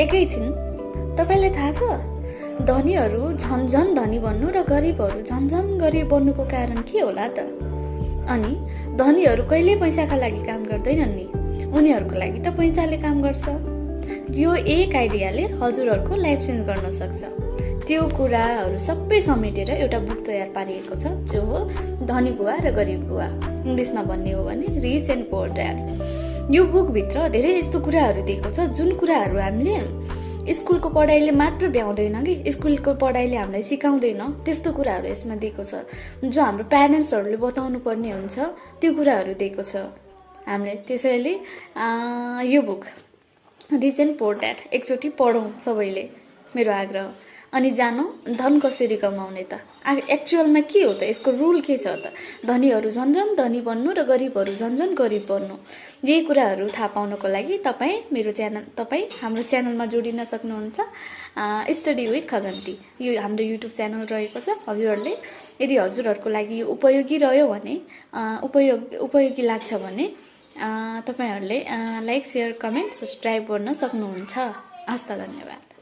एकैछिन। तपाईलाई थाहा छ धनीहरू झन् झन् धनी बन्नु र गरिबहरू झन् झन् गरिब बन्नुको कारण के होला त? अनि धनीहरू कहिल्यै पैसाका लागि काम गर्दैनन् नि, उनीहरूको लागि त पैसाले काम गर्छ। यो एक आइडियाले हजुरहरूको लाइफ चेन्ज गर्न सक्छ। त्यो कुराहरू सबै समेटेर एउटा बुक तयार पारिएको छ, जो हो धनी बुवा र गरिब बुवा। इङ्ग्लिसमा भन्ने हो भने रिच एन्ड पुअर ड्याड। यो बुकभित्र धेरै यस्तो कुराहरू दिएको छ जुन कुराहरू हामीले स्कुलको पढाइले मात्र भ्याउँदैन कि, स्कुलको पढाइले हामीलाई सिकाउँदैन, त्यस्तो कुराहरू यसमा दिएको छ जो हाम्रो प्यारेन्ट्सहरूले बताउनु पर्ने हुन्छ। त्यो कुराहरू दिएको छ हामीले। त्यसैले यो book rich and poor dad एकचोटि पढौँ सबैले, मेरो आग्रह। अनि जानो धन कसरी कमाउने त, एक्चुअलमा के हो त, यसको रुल के छ त? धनीहरू झन् झन् धनी बन्नु र गरिबहरू झन् झन् गरिब बन्नु। यही कुराहरू थाहा पाउनको लागि तपाईँ हाम्रो च्यानलमा जोडिन सक्नुहुन्छ। स्टडी विथ खगन्ती यो हाम्रो युट्युब च्यानल रहेको छ। हजुरहरूले यदि हजुरहरूको लागि यो उपयोगी रह्यो भने, उपयोगी लाग्छ भने तपाईहरूले लाइक, सेयर, कमेन्ट, सब्सक्राइब गर्न सक्नुहुन्छ। हस्त, धन्यवाद।